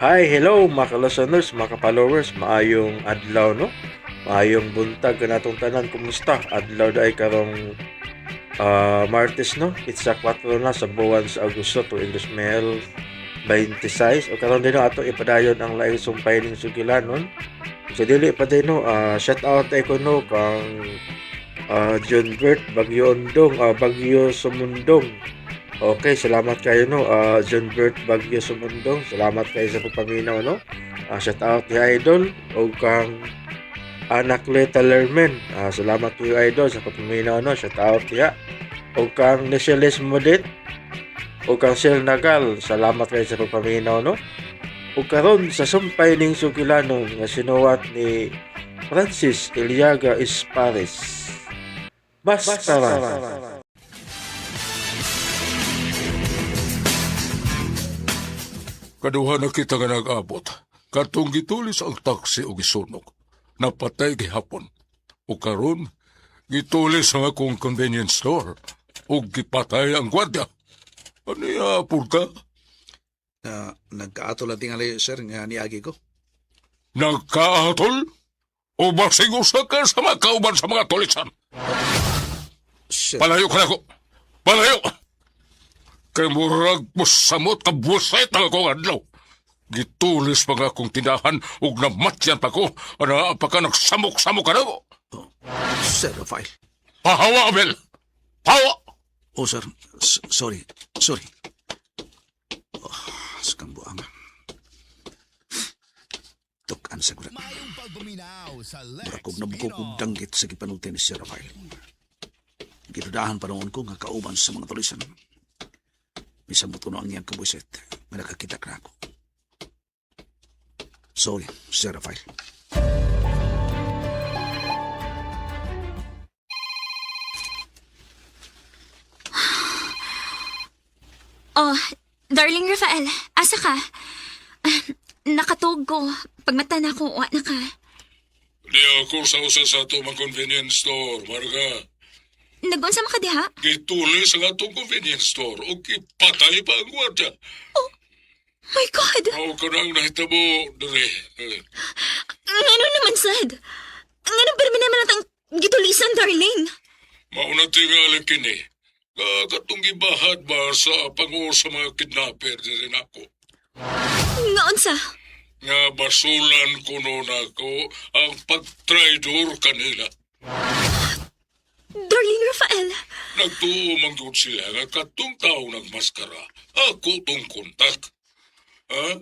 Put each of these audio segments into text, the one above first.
Hi, hello mga ka-listeners, mga ka-followers, maayong adlaw, no? Maayong buntag kanatong tanan, kumusta? Adlaw dai karong Martes, no? It's a 4 na sa buwan sa Agosto to English Mail 26. O karon din, no, ato ipadayon ang laing sumpay ning sugilanon. So dili pa din, no, shout out ay ko, no, kang John Bert Bagyo Ondong, Bagyo Sumundong. Okay, salamat kayo, no. John Bert Bagyo Sumundong. Salamat kayo sa pagpaminaw, no. Shout out ni Idol o kang Anakleta Lermen. Salamat kayo, Idol, sa pagpaminaw, no. Shout out niya. O kang Nicheles Modit o kang Sir Nagal. Salamat kayo sa pagpaminaw, no. O karon sa sumpay ning sugilanon nga sinuwat ni Francis Iliaga Espares. Maskara. Kaduha na kita nga nag-abot. Katong gitulis ang taksi o gisunog. Napatay gihapon. O karon, gitulis ang akong convenience store. O gipatay ang gwardiya. Ano ya, purka? Na nagkaatol ang tingali, sir, nga niagi ko. Nagkaatol? O basig usa ka sa mga kauban sa mga tulisan? Sir, Palayo ka na ko! Palayo! Kay murag mo samot ka buset ang akong adlaw. Gitulis pa nga akong tindahan ug namatyan pa ko. Ana pa ka nagsamok-samok ka na mo. Sir Rafael. Pahawa, Abel! Pahawa! Oh, sir. Sorry. Sorry. Oh, sa kang buang. Tukan sa gulat. Mura kog nabukog og danggit sa gipanulti ni Sir Rafael. Gidudahan pa noon ko nga kauban sa mga tulisan. Bisan mo tuno ang iyang kabuisit, nga nakakita ka na ako. Sorry, Sir Rafael. Oh, darling Rafael, asa ka? Ah, nakatug ko. Pagmata na ako, wa na ka. Di ako sa usa sa ato mga convenience store, Marga. Nagunsa man ka diha? Gitulis ang atong convenience store ug gipatay pa ang gwardiya. My God! Mao ka nang nahitabo diri. Ngano naman, sad? Ngano pero naman natang gitulisan, darling? Mauna tingali kini. Nga katong gibahad ba sa pangu sa mga kidnapper diri nako. Ngaon sa? Nga basulan kuno nako ang pagtraidor kanila. Darling Rafael, Nagtuo man gyud sila nga katong tao nagmaskara. Ako tong kontak. Ha?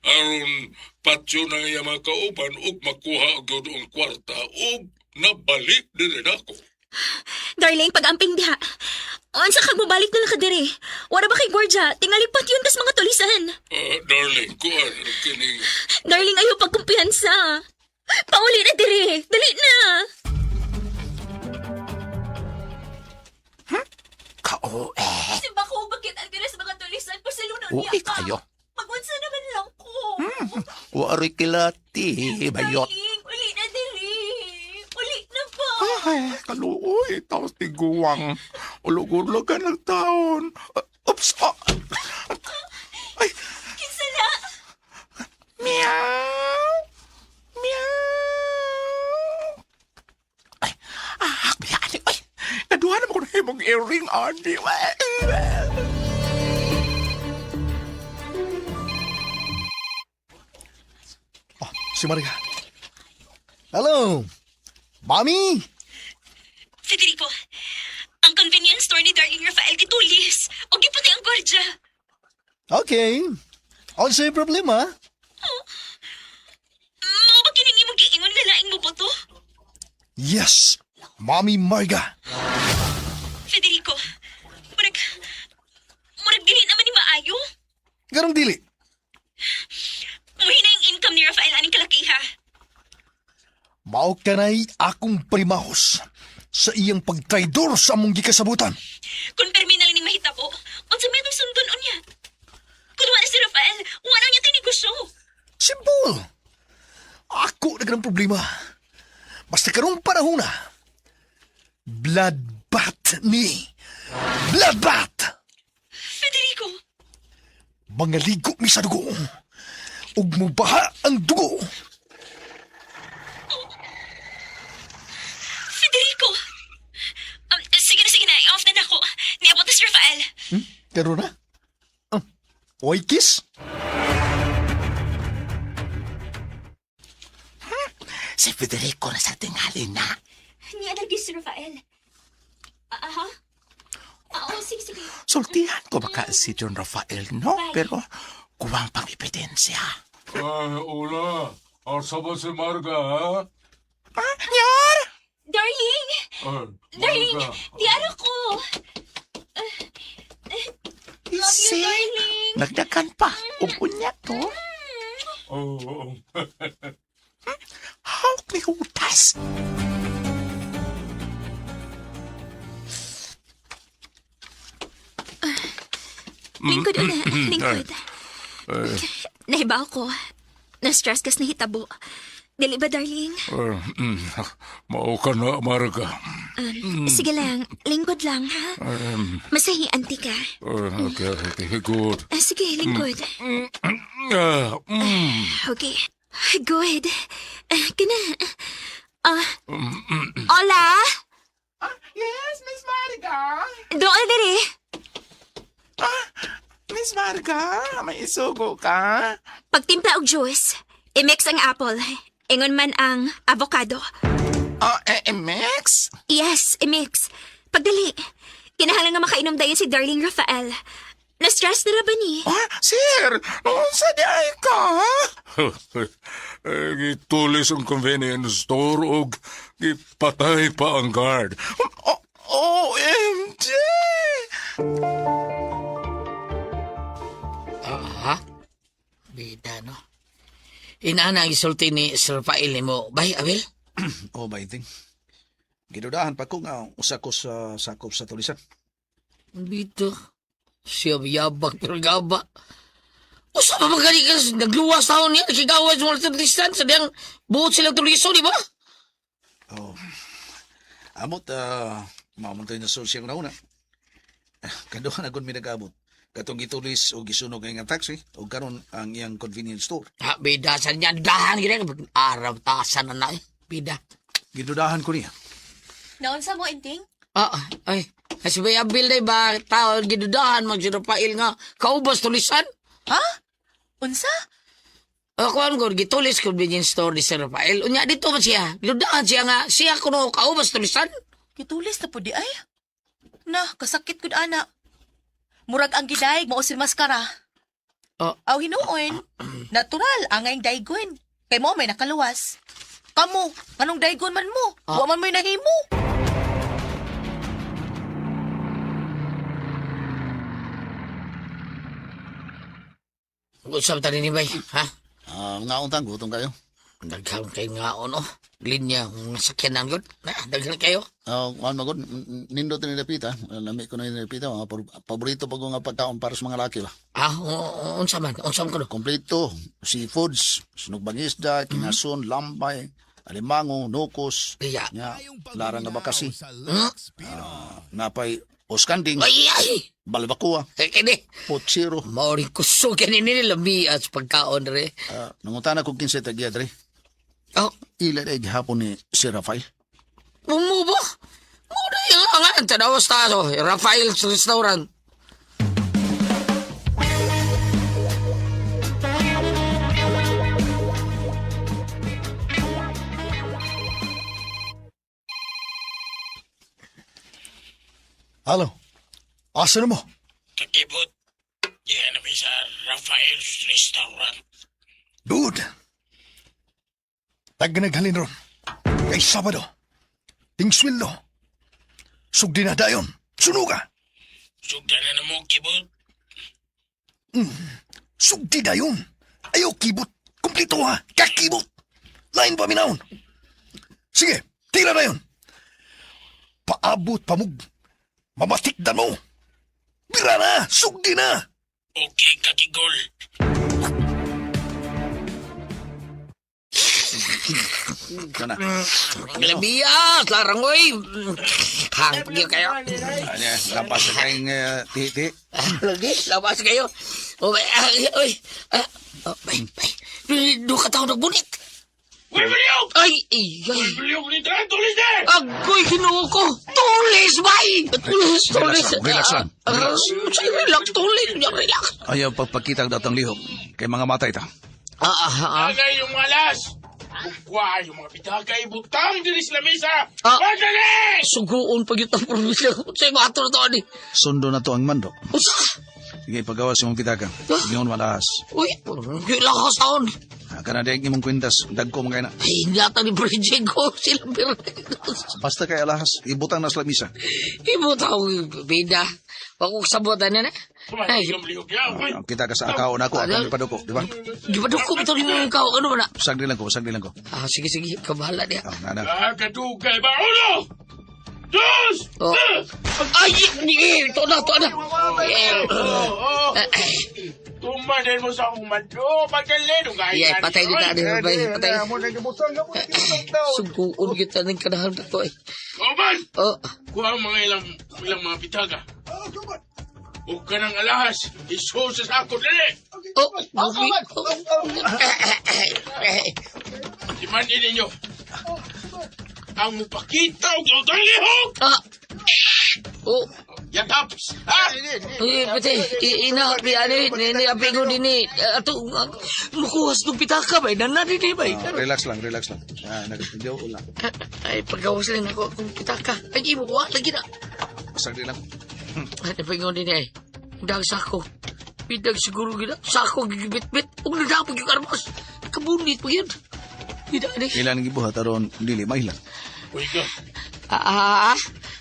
Aron patyo na iya mga kauban ug makuha gyud ang kwarta ug nabalik diri nako. Darling, pag-amping diha. Unsa ka mobalik na lang ka diri? Wala ba kay Gorja? Tingali yun kas mga tulisan. Ah, darling, kuan kining Darling, ayaw pagkumpiyansa. Pauli na diri. Dali na. Kao eh. Si Bako, bakit ang diri sa mga tulisan? Pasalo na Uy, kayo. Magunsa naman lang ko. Wari kilati, bayot. Darling, uli na diri. Uli na ba? Ay, kaluoy, taos tiguang. Ulog-ulogan ng taon. Oops, oh. Ay, Kinsa na? meow. Meow. Ay, ah, ay, ay. Naduha naman ko na himong earring, Andy. Oh, si Maria. Hello, Mami! Federico, ang convenience store ni Darling Rafael gitulis. O gipatay ang gwardiya. Okay. Ano sa'yo problema? Mao ba kining imong giingon nga laing mo boto? Yes, Mami Marga. Federico, murag dili naman ni maayo. Ganong dili. Muhina yung income ni Rafael aning kalakiha. Mao kanay akong primahos sa iyang pagtraidor sa among gikasabutan. Kung permi na lang ning mahitabo, unsa may itong sundon unya? Kung wala si Rafael, wala niya tay negosyo. Simple. Ako na ganang problema. Basta karong panahon na. Bloodbath ni. Bloodbath! Federico, Mga ligo mi sa dugo. Ug mubaha ang dugo. Federico! Sige na, sige na. I-off na nako. Niabot na si Rafael. Pero na? Oy, kiss? Si Federico na sa tingali na. Niya si Rafael. Aha? Oo, sige, sige. Sultihan ko baka si John Rafael, no? Bye. Pero kuwang pang ebidensya. Ay, hola. Asa ba si Marga, ha? Ah, nyor! Darling! Ay, Darling! Marga. Di ano ko! Love you, Isi, darling! Nagdagan pa. Ug unya to. Oh, oh. Hawak ni hutas. Lingkod una. Lingkod. Nahibaw ko. Na-stress kas nahitabo. Dili ba, darling? Mao ka na, Marga. Sige lang. Lingkod lang, ha? Masahi, auntie ka. Okay, okay, good. Sige, lingkod. Ah, mm. Okay. Good. Kana. Hola? Yes, Miss Marga. Doon diri. Ah, Miss Marga, may isugo ka? Pagtimpla og juice, i-mix ang apple. Ingon man ang avocado. Oh, eh, mix? Yes, i-mix. Pagdali. Kinahanglan nga makainom dayon si Darling Rafael. Na-stress na ra ba ni? Ah, sir, unsa di ay ka? Eh, gitulis ang convenience store og gipatay pa ang guard. Oh, OMG! Aha. Bida, no? Inaana ang isulti ni Sir Rafael nimo. Bay, Abel? Oh, baiting. Gidudahan pa ko nga usa ko sa sakop sa tulisan. Bida. Siya yabak pero gaba. Usa pa ba gani ka nagluwas taon niya, nakigawas mo sa tulisan, sa diyang buot silang tuliso, di ba? Oh. Amot, mamuntoy na sosyo na una. Kaduha na kun mi nag-abot. Katong gitulis o gisunog ang iyang taxi o karon ang iyang convenience store. Ha, bida sa niya, dahan gina, araw tasan na na eh. Bida. Gidudahan ko niya. Naunsa mo, Inting? Ah, ay, kasi ba Abel na ba, tao, gidudahan mag si Rafael nga, kaubos tulisan? Ha? Unsa? Ako ang ko, gitulis convenience store ni Sir Rafael. Unya, dito man siya. Gidudahan siya nga, siya kuno kaubos tulisan. Gitulis na po di ay. Na, kasakit gud ana. Murag ang gidaig mao si maskara. Oh. Aw hinuon. Natural angay daigon. Kay mo may nakaluwas. Kamo, anong daigon man mo? Ah. Wa man mo'y nahimo. Usap tani ni Bay, ha? Ah, nga untang gutom kayo. Daghan kayo nga, ono. Linya, mga sakyanan ko. Na, daghan kayo. Ah, ano magod nindot ni Pita. Lami ko na ni Pita, mga paborito pa ko nga pagkaon para sa mga laki ba. Ah, unsa man, unsa man ko no? Kompleto, seafoods, sinugbang isda, kinason, lambay, alimango, nukos, Iya. nya, larang nga bakasi, Hmm? napay oskanding, Ay, ay! balbakua, Eh, Kini, potsiro. maoring kusog kini nila lami at pagkaon re. Ah, nangutana kog kinsay tagya dre. Oh, Ila day gihapon ni Sir Rafael. umubo. Muna yung angan, tanawas tayo. Rafael's Restaurant. Halo. Asa na mo? Kakibot. Yan na sa Rafael's Restaurant. Good. Tagganaghalin ron. Kay Sabado. Ting sweldo. Sugdi na dayon. Sunuga. Sugdan na mo, kibot. Sugdi dayon. Ayaw kibot. Kumplito ha. Kakibot. Lain pa minaon. Sige, tira na yun. Paabot pamug. Mamatikdan mo. Bira na. Sugdi na. Okay, kakigol. Kana. Lamias, larang oy. Hang pagyo kayo. Anya, lapas sa kayong titi. Lagi, labas kayo. Oh, ay, ay, oy. Ah, oh, bay, bay. Duha ka tawo nagbunit. Uy, Baliog! Ay, ay, ay. Baliog ni Tanan, tulis na! Agoy, Ginoo ko. Tulis, bay! Tulis, tulis. Relax lang, relax lang, relax. Ah, relax, tulis. Relax. Ayaw pagpakita ang datang lihok kay mga matay ta. Ah, ah, ah. Agay yung alas! Bukwa yung mga pitagay, butang diri sa lamesa! Ah. Pagdali! Suguon pag yung probinsya. Sa mga ato na to, ani. Sundo na to ang mando. Usa! Sige, pagawa sa imong pitaka. Ingon malas. Uy, lakas taon. Kana dayang imong kwintas, dagko mga ina. Ay, nata ni Bridget ko. Sila pero. Basta kay alahas, ibutang na sa lamisa. Ibo tao, bida. Wag ko sabotan na na. Ay, Yung lihok ya, uy! Ang Kita ka sa akaw na ako, akong ipaduko, di ba? di ba duko ito rin yung ikaw? Ano ba na? Sagdi lang ko, sagdi lang ko. Ah, sige, sige. Kabahala niya. Ah, nana. Ah, kadugay ba? Uno! Dos! Oh. Ay, eh, ito na, ito na. Eh, Oh, oh. eh, Tumanin mo sa akong mando. Pagdali, dugay. Yeah, patay kita. Patay, patay. Suguon kita ng kanahan na to eh. Kauban! Oh, Kuha ang mga ilang, ilang mga pitaga. Huwag ka ng alahas. Iso sa sako. Dali! oh, oh, Timandin ninyo. Ang mupakita og lautang lihok! Ah, oh, Yataps! Ha? eh, pati, ina, di, ano, ni, ni, apigo din ni, ato, mukuhas ng pitaka ba, nana din eh, ba, Ah, relax lang, relax lang. Ah, nag-video lang. Ay, pagkawas lang ako akong pitaka. Ay, imo ko, lagi na. Sagdi lang. Ay, apigo din eh. Dag sako. Bidag siguro gina. Sako, gigibit-bit. Huwag na dapat yung armas. Kabunit pa yun. Hindi na, Ilan ang gibuhat aron dili mailan. Uy ka, Ah, ah, ah.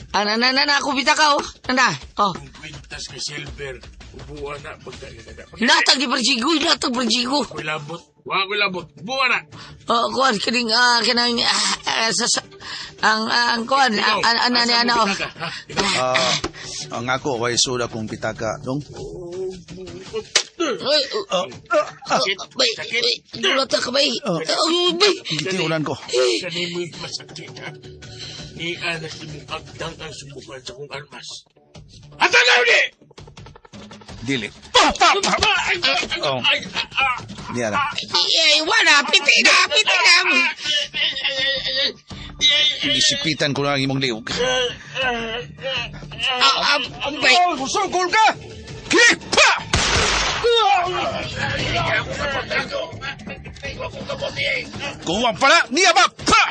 Ah, na, na, na, na, ako pitaka, oh. Nana, oh. kung kwintas kay Silver, ubuan na pagdali na. Latag di Perjigo, latag Perjigo. Ako'y labot. Wa ako'y labot. Buwan na. Oh, kuan kining ah kanang ah, ah, sa, sa ang ang kuan ang ang ano ano. Ah, ang ako way suda kong pitaka dong. Oy, oh, bay, bay, dulata ka bay. Oh, bay. Gitiunan ko. Kani mo'y masakit, ha? Ni anas imong agdang ang subukan sa kong armas. Ata na uli! Dili. Ay, ay, Oh. ay, ah, Niya na. Eh, wala, piti na, piti na. Gisipitan ko na ang imong liog. Ah, ah, bay. Oh, sugol ka! Kick pa! Kuwang pala! Niya ba? Pa!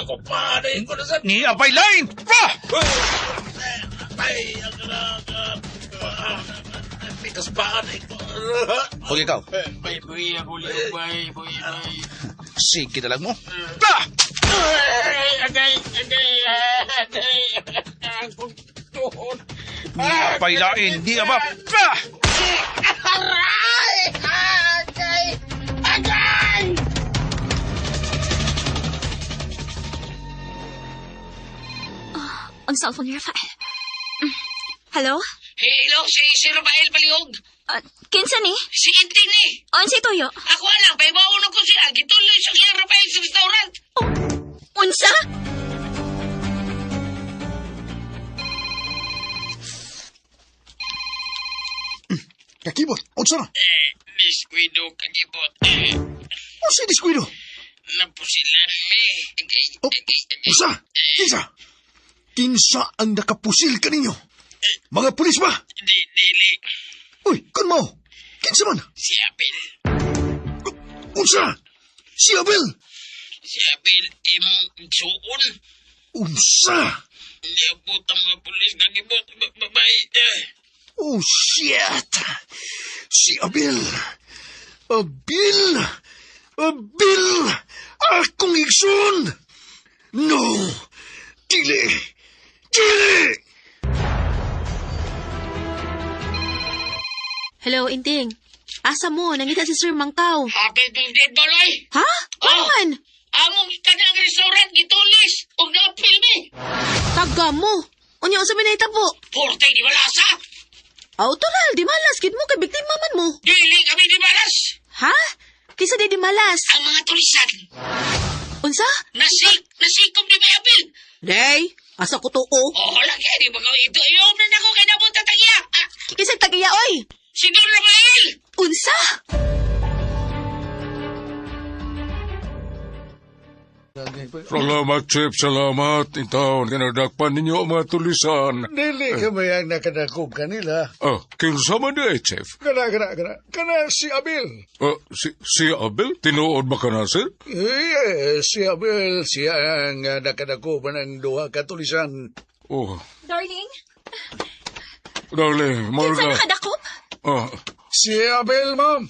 Ako pa, na ko na sa... Niya by line! Pa! Ay, Pikas pa, ko. Huwag ikaw. Bay, buhi, ako liog, bay, buhi, bay. Sige na lang mo. Pa! Ay, agay, agay, agay. Akong tuhod. Niya by line! Niya ba? Pa! Aray! Agay! Agay! Ang cellphone ni Rafael. Hello? Hello, si si Rafael Paliog. Kinsa ni? Si Intin eh. Unsa tuyo? Ako lang, paibaon ko siya. Gituloy siya kay Rafael sa restaurant. Unsa? Kakibot, unsa na? Biskuido kagibot. Unsa diskuido? Napusilan me. Oh, unsa? Kinsa? Kinsa ang nakapusil kaninyo? Mga pulis ba? Di, dili. Uy, kun mo. Kinsa man? Si Abel. Unsa? Si Abel. Si Abel, imong suon. Unsa? Niabot ang mga pulis kagibot. Babay. Oh, shit! Si Abel! Abel! Abel! Akong igsoon! No! Dili! Dili! Hello, Inting. Asa mo? Nangita si Sir Mangkaw. Happy birthday, Baloy! Ha? Ano Oh. man? Among kanang restaurant gitulis ug naapil mi. Taga mo. Unya, unsa may nahitabo? Forte di balasa. Autoral, di malas. Kit mo kay biktima man mo. Dili kami di balas. Ha? Kisa di malas. Ang mga tulisan Unsa? nasik nasikom di may apil. Day, asa ko to Oh, lagi di ba ko ito iom na nako kay nabot ta tagya. Ah, Kisa tagiya, oy. Si Don Rafael! Unsa? Salamat, Chief. Salamat. Itaon, kinadakpan ninyo ang mga tulisan. Dili ka mayang nakadakop kanila. Ah, kinsa man di, eh, Chief? Kana, kana, kana. Kana si Abel. Ah, si Abel? Tinuod ba ka na, sir? Eh, si Abel, siya ang nakadakop ng duha ka tulisan. Oh, Darling, darling, kinsa Marga. nakadakop? Ah, Si Abel, ma'am.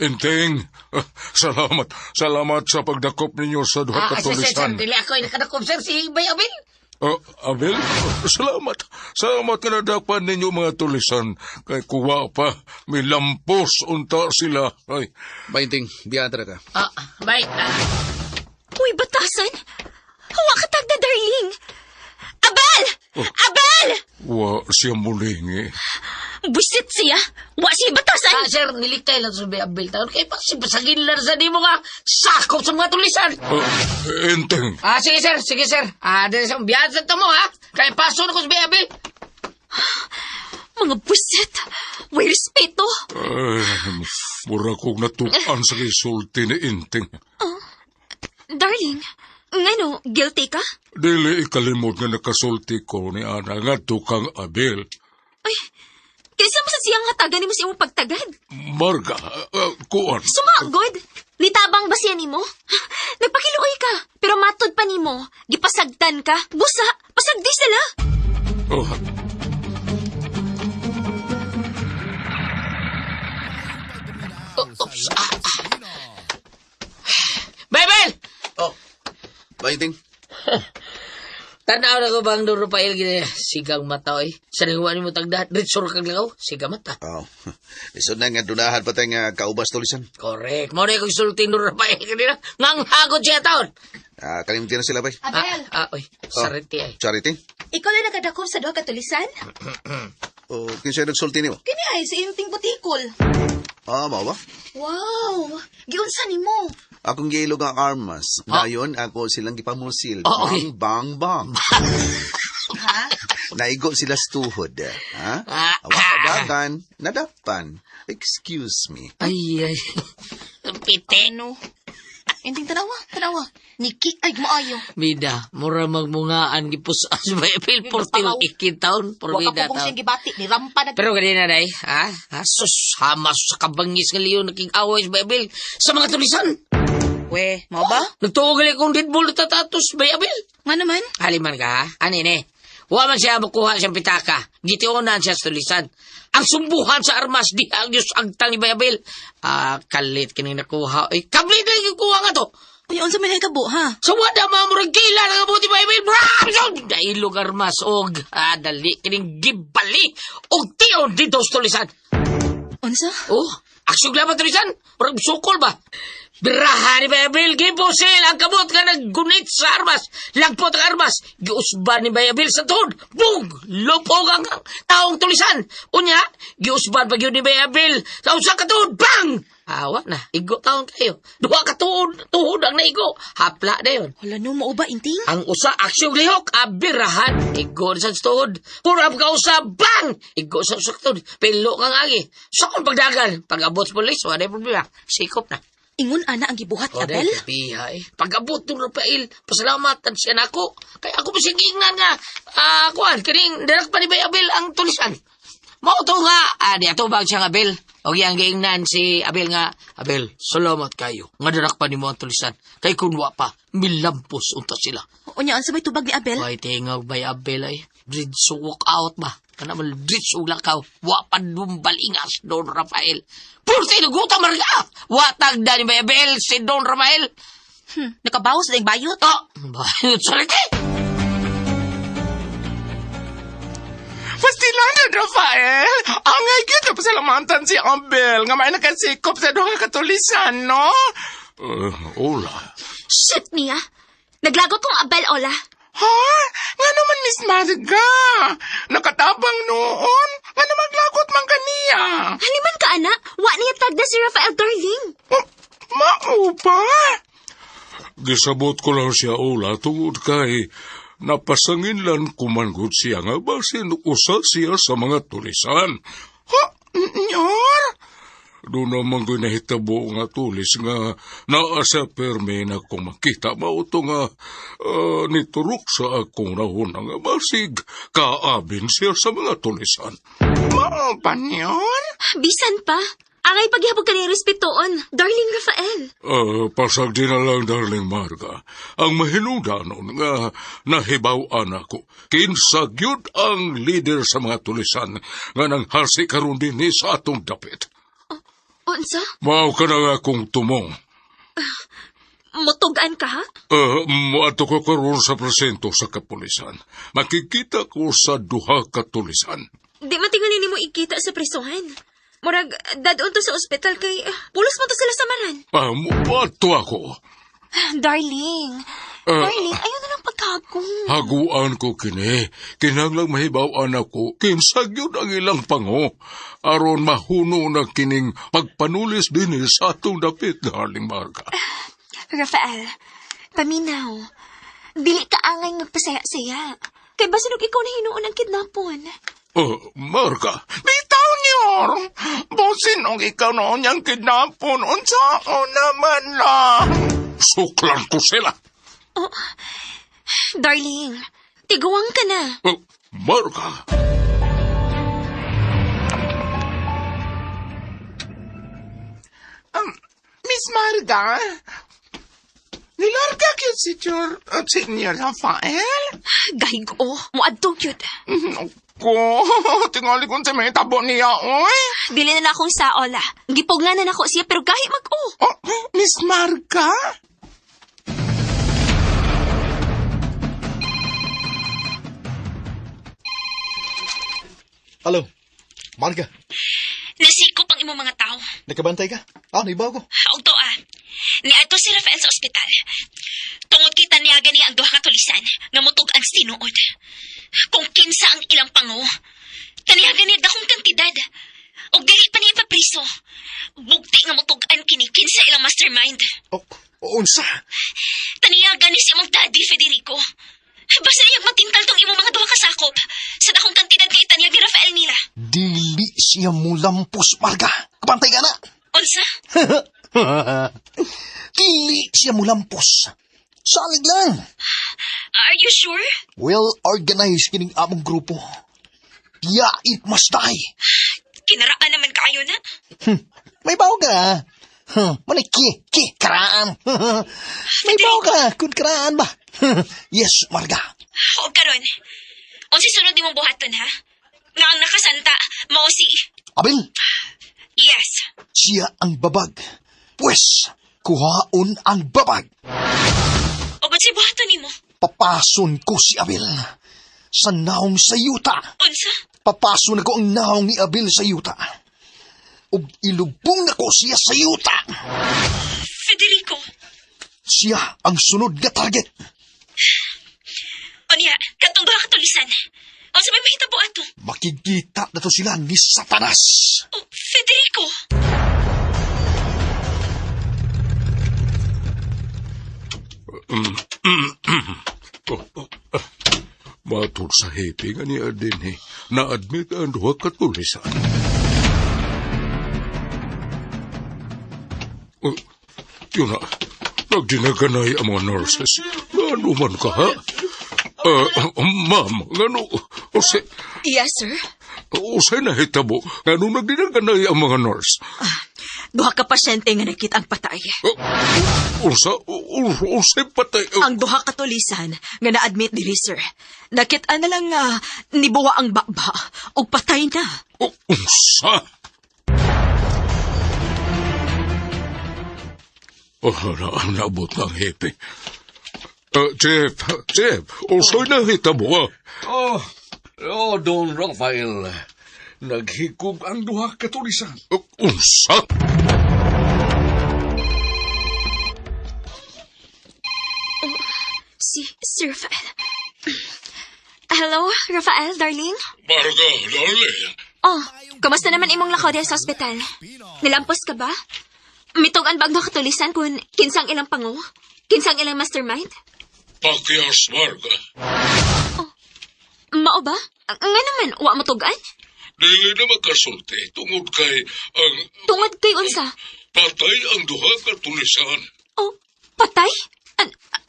Enteng, ah, salamat. Salamat sa pagdakop ninyo sa duha ka Ah, sir, sir, sir, tulisan. dili ako ay nakadakop, sir, si Bay Abel. Ah, Abel, salamat. Salamat ka nadakpan ninyo mga tulisan. Kay kuwa pa, may lampos unta sila. Ay, Bainting, biyan ka. Ah, bay, ah. Uy, batasan! Hawa ka tagda, darling! Abel! Abel! wa siya muling eh. Busit siya! Wa siya batasan! Ah, sir, nilikay lang sa Bay Abel taon. Kay pasipasagin lang sa di mo nga sakop sa mga tulisan. Ah, Enteng, Ah, sige, sir, sige, sir. Ah, dali sa biyan sa tamo, ha? Kay paso na ko sa Bay Abel. Mga busit! Way respeto! ay, mura kong natukan sa gisulti ni Enteng. Darling, ngano, guilty ka? Dili ikalimot nga nakasulti ko ni Ana nga kang Abel. Ay, kaysa mo sa siyang hatagan nimo sa imong pagtagad. Marga, kuan. Sumagod! Nitabang ba siya nimo? Nagpakiluoy ka, pero matod pa nimo. Gipasagtan ka. Busa, pasagdi sila. Oh, Oops, ah, ah. Bay Abel! Oh, Bainting. Tanaw na ko bang Don Rafael gina sigang mata oy. Sa nangwa nimo tagda, ritsor kag lakaw, sigang mata. Oh, lisod na nga dunahan pa tayong kaubas tulisan. Correct. Mo na akong sulting Don Rafael kanina. Nganghagod siya taon. Ah, kalimti na sila, bay. Abel, Ah, ah, oy, sariti ay. Charity? ikaw na nakadakop sa duha ka tulisan? O, kinsa nagsulti nimo? Kini ay si Inting Butikol. Ah, mao ba? Wow! Giunsa nimo? Akong giilog ang armas. Dayon, ako silang gipamusil. Oh, okay. Bang, bang, bang. Ha? Naigo sila sa tuhod. Ha? Ah, Awa kadagan, nadapan. Excuse me. Ay, ay. Pite. Ano? Inting tanawa, tanawa. Niki ay maayo. Bida, mura magmungaan gipusas ba April 14 ikin taon. Wa ka Por bida pugong taon. siyang gibati ni rampa na. Pero ganina day, ha? Ha? Sus, hamas sa kabangis nga leon naging away sa Abel sa mga tulisan. We, mao ba? Nagtuo gali kong deadball tatatos bay Abel. Nga naman? Haliman ka, ha? Ani ne? Wa man siya makuha siyang pitaka. Gitiunan siya sa tulisan. Ang sumbuhan sa armas, di agyos agtang ni Bayabel. Ah, kalit kining nakuha. Ay, kablit na yung kuha nga to. Uy, unsa man kabo ha? Sa wada mga murag kila na kabuti Bayabel. Bram! Dailog armas og ah, dali kining gibali og tion dito sa tulisan. Unsa? Oh, aksyon laban tulisan. Murag sukol ba? Biraha ni Bayabel, gipusil ang kamot nga naggunit sa armas. Lagpot ang armas. Giusban ni Bayabel sa tuhod. Bug! Lupog ang taong tulisan. Unya, giusban pa gyud ni Bayabel sa usa ka tuhod. Bang! Awa na, igo taon kayo. Duha ka tuhod, tuhod ang naigo. Hapla na yun. Wala no mao ba Inting? Ang usa aksyon lihok, abirahan, igo sa tuhod. Kurap ka usa, bang! Igo sa usa ka tuhod. Pilo kang agi. Sa kong pagdagan, pag-abot sa polis, wala na problema. Sikop na. Ingon ana ang gibuhat ni O, Abel? dahil, piha eh. Pag-abot ng Rafael, pasalamatan siya nako. Kaya ako pa siya giingnan nga, ah, kuan, kining, darak pa ni Bay Abel ang tulisan. Mao to nga, ah, di ato bag siya nga Abel. O giyang giingnan si Abel nga, Abel, salamat kayo. Nga darak pa nimo ang tulisan. Kay kunwa pa, milampos unta sila. Unya unsa may tubag ni Abel? Way tingog bay Abel ay. Bridge walk out ba? Kana man bridge lakaw. Wa pa dumbalingas Don Rafael. Purti luguta marga. Wa tagda ni bay Abel si Don Rafael. Nakabawas na yung bayot. Oh, bayot sarili. Pastilan, Rafael! Angay kita pasalamatan si Abel nga may nakasikop sa duha ka tulisan, no? Ola. Shit, Mia! Naglagot kong Abel, Ola. Ha? Nga naman, Miss Marga. Nakatabang noon. Nga naman lagot man kaniya. Haliman ka, ana. Wa niya tagda si Rafael, darling. Oh, Mao ba? Gisabot ko lang siya, Ola, tungod kay Napasanginlan kumanggod siya nga basin usa siya sa mga tulisan. Ha, nyor? Doon naman ko nahitabo nga tulis nga naa sa perme na kung makita mao to nga niturok sa akong nahuna nga basig kaabin siya sa mga tulisan. Mao pa, nyor? Bisan pa. Angay paghihapog ka ni respetuon, darling Rafael. Pasag din na lang, darling Marga. Ang mahinudanon nga nahibaw-an ako. Kinsa gyud ang leader sa mga tulisan nga nanghasi karon dinhi sa atong dapit. Unsa? Mao ka na nga akong tumong. Mutugan ka, ha? Moadto ko karon sa presento sa kapulisan. Makikita ko sa duha ka tulisan. Di man tingali nimo ikita sa prisuhan. Murag, dadon to sa ospital kay pulos mo to sila sa maran. Moadto ako. Darling, darling, ayaw na lang pagkagong. Haguan ko kini. Kinahanglang mahibaw-an ako. Kinsa gyud ang ilang pango. Aron mahuno na kining pagpanulis dinhi sa atong dapit, darling Marga. Rafael, paminaw. Dili ka angay magpasaya-saya. Kay basin og ikaw na hinuon ang kidnapon. Oh, Marga, Bitaw, nyor. Bosin og ikaw noon niyang kidnapon. Unsaon naman lang. Suklan ko sila. Oh, darling, tiguang ka na. Oh, Marga. Miss Marga, nilarga gyud si Senior Rafael? Gahig o, muadto gyud. Ko, tingali kung sa may tabo niya, oy. Dili na na akong saola. Gipugnan na nako siya pero gahi mag-o. Oh, Miss Marga? Hello, Marga. Nasikop ang imong mga tao. Nakabantay ka? Ah, naibaw ko. Og to ah. Niadto si Rafael sa ospital. Tungod kay taniyaga niya ang duha ka tulisan nga mutug-an sa tinuod. Kung kinsa ang ilang pango, taniyaga niya dakong kantidad. Og dili pa niya ipapriso. Bugti nga mutug-an kini kinsa ilang mastermind. Oh, unsa? Taniyaga ni si imong daddy Federico. Basta niyang matintal tong imong mga duha ka sakop sa dakong kantidad nga itanyag ni Rafael nila. Dili siya mulampos, Marga. Kabantay ka na. Unsa? Dili siya mulampos. Salig lang. Are you sure? Well organized kining among grupo. Yait must die. Kinaraan naman kayo na. May bawo ka. Huh, Muna ki, ki, karaan. May bawo ka, kun karaan ba? Yes, Marga. Og karon. Unsa sunod nimong buhaton ha? Nga ang nakasanta mao si Abil, Yes. siya ang babag. Pwes, kuhaon ang babag. Og unsay buhaton nimo? Papason ko si Abil. Sa naong sa yuta. Unsa? Papason ako ang naong ni Abil sa yuta. Ug ilubong nako siya sa yuta. Federico. Siya ang sunod nga target. Unya, katong duha ka tulisan. Unsa may mahitabo ato? Makikita na to sila ni Satanas. Oh, Federico. Oh, oh. Matod sa hepe nga niya din eh. Na-admit ang duha ka tulisan. Oh, yun na. Nagdinaganay ang mga nurses. Ano man ka, ha? Ma'am, ngano, ose, Yes, sir. ose nahitabo, ngano nagdinaganay ang mga nurse? Duha ka pasyente nga nakita ang patay. Unsa, unsa patay, Ang duha ka tulisan nga na-admit diri, sir. Nakita na lang nga nibuwa ang baba ug patay na. Unsa? Oh, na, naabot na ang hepe. Chief, Chief, usay nahitabo ah. Oh, oh, Don Rafael. Naghikog ang duha ka tulisan. Unsa? Si si Rafael. Hello, Rafael, darling? Marga, darling. Oh, kumusta naman imong lakaw diha sa ospital? Nilampos ka ba? Mitog-an ba ang duha ka tulisan kung kinsang ilang pango? Kinsang ilang mastermind? Pakyas, Marga. Mao ba? Nga naman, wa mo tugan? Dili na makasulti tungod kay ang Tungod kay unsa? patay ang duha ka tulisan. Oh, patay?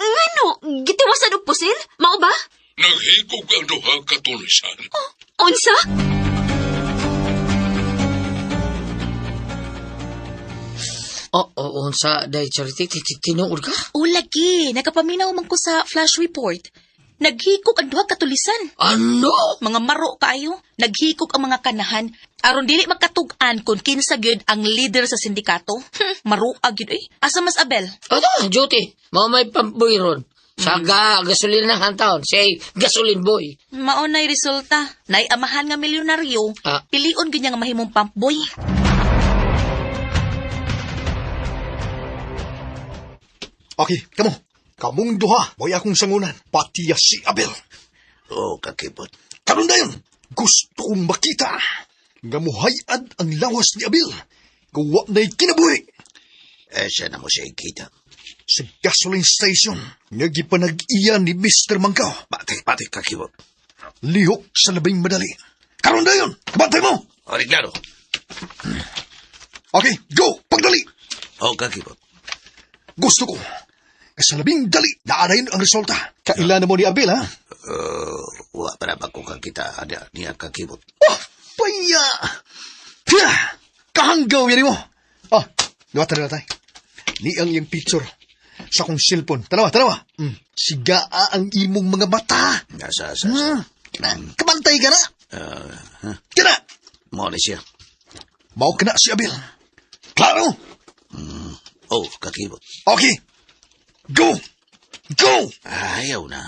Ngano? Gitiwasan og pusil? Mao ba? Naghigog ang duha ka tulisan. Unsa? Oh, oh, unsa, day, Charity, tinuod ka? O lagi, nakapaminaw man ko sa flash report. Naghikog ang duha ka tulisan. Ano? Mga maro kaayo, naghikog ang mga kanahan. Aron dili magkatug-an kung kinsa gyud ang leader sa sindikato. Maruag gyud eh. Asa mas Abel? Ano, duty. Mao may pamboy ron. Sa gasolina ang taon. Say, gasoline boy. Mao na'y resulta. Nay amahan nga milyonaryo, Ah. pilion gyud niya nga mahimong pump boy. Okay, kamo. Kamong duha, mo'y akong sangunan. Pati si Abel. Oh, kakibot. Karon dayon, gusto kong makita. Nga muhayad ang lawas ni Abel. Gawa na'y kinabuhi. Eh, siya na mo siya ikita. Sa gasoline station, nga gipanag-iya ni Mr. Mangkaw. Pati, pati, kakibot. Lihok sa labing madali. Karon dayon, kabantay mo! Ori, klaro. Okay, go! Pagdali! Oh, kakibot. Gusto ko. Nga sa labing dali, naarayin ang resulta. Kailan na mo ni Abel, ha? Wa pa na ba ko kakita ada niya kakibot. Oh, paya! Pya! Kahanggaw yan mo! Oh, duwata na tay. Ni ang iyang picture sa akong cellphone. Tanawa, tanawa. Sigaa ang imong mga mata. Nasa, sa, sa. Kana, kabantay ka na. Ha? Kana! Mo ni siya. Mao ka na si Abel. Klaro? Oh, kakibot. Okay. Go! Go! Ayaw na.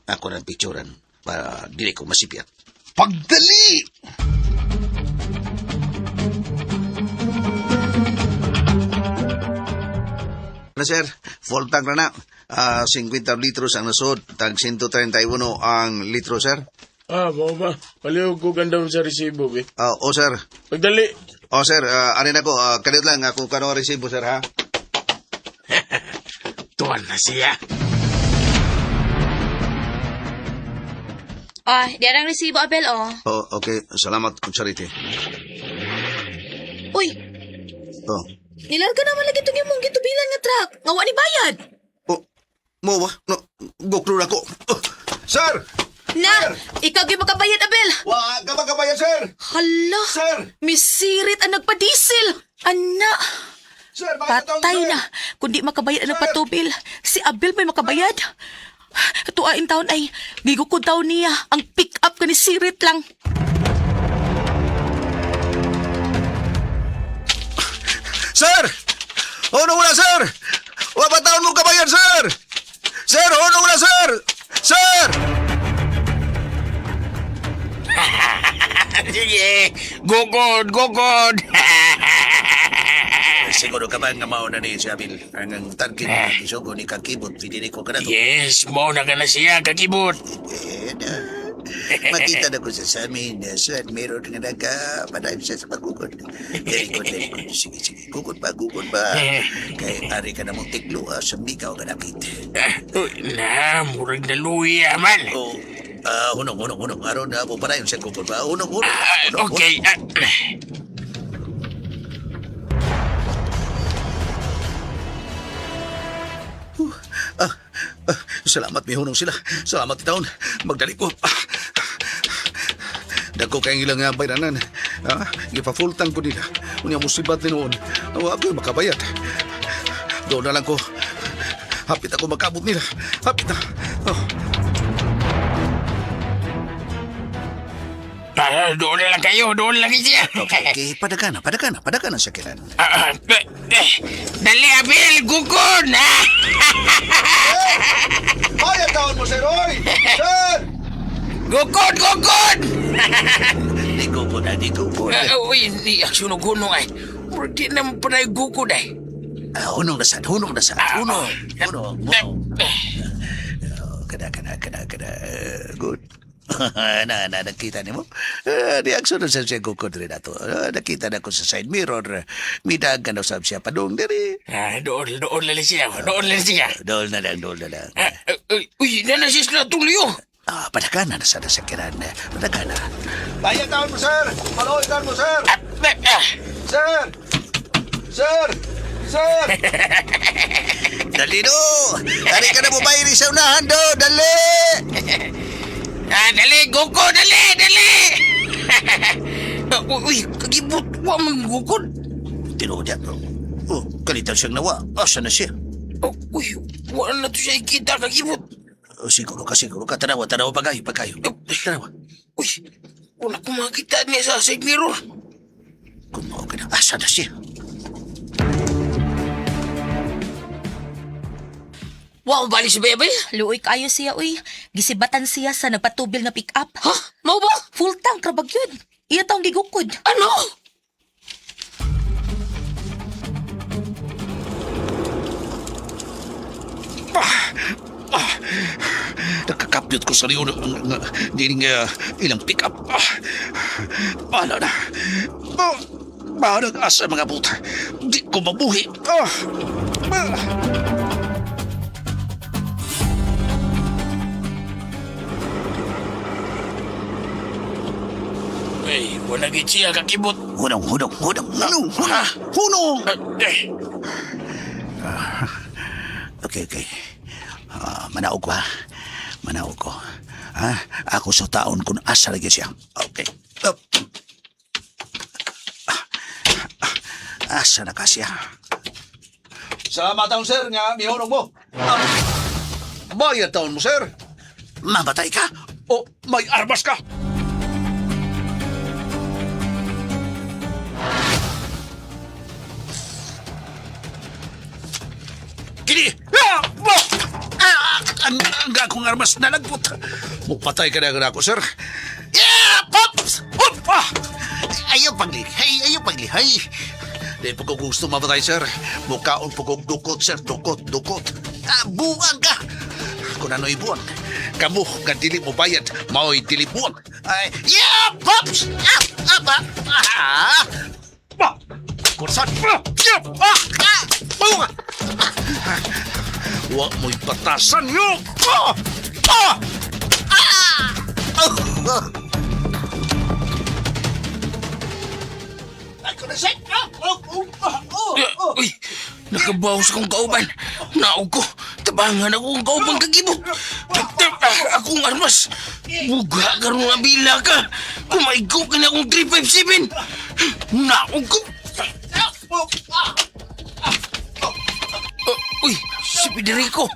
Ako ng picturean para dili ko masipyat. Pagdali! Na sir, full tank na na. 50 litros ang nasod, tag 131 ang litro, sir. Ah, mao ba? Palihog ko ganda sa resibo, be. Oh, sir. Pagdali. Oh, sir, ano na ko, kanit lang, ako kano ang resibo, sir, ha? Tuwan na siya. Ah, di ang resibo Abel oh. Oh, okay. Salamat, Charity. Uy, Oh. nilarga naman lagi itong imong gitubilan nga truck. Nga wa ni bayad. Oh, mo ba? No, goklo na ko. Oh, sir! Na, ikaw gyud makabayad Abel. Wa ka ba sir? Hala. Sir! Misirit ang nagpa-diesel. Ana, Sir, bakit patay na. Kundi makabayad ang nagpatubil. Si Abel may makabayad. Tuain taon ay, gigukod taon niya. Ang pick up ka ni Sirit lang. Sir! Ono wala, sir! Wa pa taon mo kabayan, sir! Sir, ono wala, sir! Sir! Sige, gugod, gugod. Siguro ka ba nga mauna ni si Abil? Ang ang target eh. Isugo ni Kakibot, pinili ko ka na to. Yes, mao na ka na siya, kakibot. Eh, na, makita na ko sa samin, sir, meron nga nagka, siya sa pagugod. Very good, very good. Sige, sige, gugod ba, gugod ba? Kay ari ka na mong tiklo, sa mikaw ka napit. Ah, uy, na, murag na luya man. Oh, hunong, hunong, hunong. Aron na mo padayon siya gugod ba? Hunong, hunong. Ah, hunong, okay. Ah, Ah, ah, salamat, may hunong sila. Salamat, taon. Magdali ko. Dagko kayong ilang bayranan. Gipa-full tank ko nila. Unya musibat ni noon. Awa ako'y makabayad. Doon na lang ko. Hapit ako magkabot nila. Hapit na. Oh. Doon na lang kayo, doon lang siya. Okay, padagana, padagana, padagana sa kilan. Ah, ah, eh, eh, dali, Abel, gugod. Ah. Bayad taon mo, sir, oy! Sir! Gugod, gugod! Di ko po na, di ko po na. Ah, uy, ni aksyon og hunong ay. Murag di na mo panay gugod ay. Ah, hunong na sad, hunong na sad. Hunong, hunong, hunong. Eh, Oh, Kada, kada, kada, kada. Good. Na, na, nakita nimo? Reaksyon na sa siya gukod rin ato. Nakita na ko sa side mirror. Midagan na sab siya padung diri. Ah, dool, dool na lang siya. Dool na lang siya. Dool na lang, dool na lang. Ah, uy, uy, na na siya sila tuloy. Ah, padagana na sana sa kiran. Padagana. Bayad taon mo, sir! Paloy taon mo, sir! Ah, ah, ah. Sir! Sir! Sir! Dali do! Dari ka na mo bayri sa unahan do! Dali! Ah, dali, Goku, dali, dali! Ah, uy, uy, kagibot, wa man gukod. Tinuod yan. Oh, kalitan siyang nawa. Asa na siya? Oh, uy, wala na to siya ikita, kagibot. Oh, siguro ka, siguro ka. Tanawa, tanawa, pagayo, pagayo. Tanawa. Uy, wala ko makita niya sa side mirror. Kung mao ka na, asa na siya? Wa bali si Bebe? Luoy kaayo siya, uy. Gisibatan siya sa nagpatubil nga pick up. Ha? Mao ba? Full tank rabag yun. Iya taong gigukod. Ano? Nakakapyot ko sa riyo ng dining ilang pick up. Ah, bahala na. Ah, bahala ang asa mga buta. Di ko mabuhi. Ah, ah. Uy, wala gid siya kakibot. Hunong, hunong, hunong, hunong, hunong, hunong. Ah, eh, Okay, okay. Ah, manaog ko, ha? Manaog ko. Ha? Ako sa taon kung asa lagi siya. Okay. Up. Ah, ah, Asa na ka siya? Salamat taon, sir, nga mihunong mo. Ah, bayad taon mo, sir. Mamatay ka? O may armas ka. Kini! Ah! Bah! Ah! Ang akong armas nalagpot. Mupatay ka na ako, sir. Yeah! Pops! Up! Ah! Ayaw paglihay! Ayaw paglihay! Di po ko gusto mamatay, sir. Mukaon po kong dukot, sir. Dukot, dukot. Ah, buang ka! Kung ano'y buang. Kamu, nga dili mo bayad, mao'y dili buang. Ay, yeah! Pops! Ah! Ah! Ah! Ah! Bah! Kursan! Ah! Yeah! Ah! Ah! Bunga! Wa mo'y batasan yo! Ah! Ah! Ah! Oh! Ako na siya! Ah! Oh! Oh! Ah! Oh! ah, uy, nakabawas akong kauban. Naog ko, tabangan ako ang kauban kagibot. Ah, akong armas. Buga ka ron ang bila ka. Kumaigo ka na akong 357. Naog ko. Ah, uy, si Federico.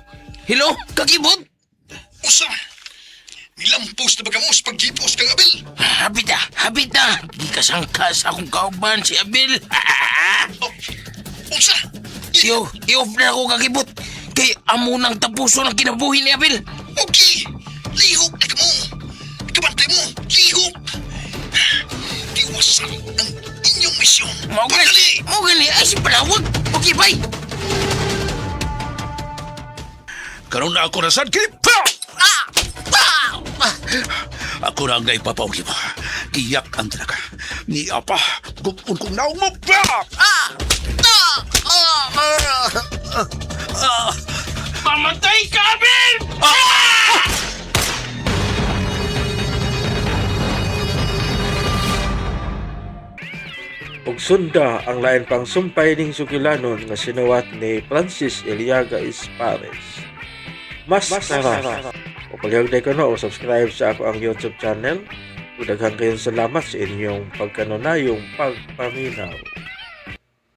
Hello, kakibot. Usa! Nilampos na ba kamo sa paghipos kang Abel? Hapit na, hapit na. Gikasangka sa akong kauban si Abel. Oh, unsa? Iyo, i-off na ako kakibot. Kay amo nang tapuso ng kinabuhi ni Abel. Okay! Lihok na kamo! Kabantay mo! Lihok! Diwasan ang inyong misyon! Mao gani, mao gani ay si Palawag. Okay, bye. Karon na ako na sad kini. Ah! Ah! Ah! Ako na ang naipapauli mo. Giyak ang talaga. Ni apa, gupon kong naong mo. Ah! Ah! Ah! Ah! Ah! Ah! Mamatay ka, Abel! Ug sunda ang lain pang sumpay ning sugilanon nga sinuwat ni Francis Eliaga Espares. Maskara. O palihog na ko no, o subscribe sa ako ang YouTube channel. Ug daghan kayong salamat sa inyong pagkanunayong pagpaminaw.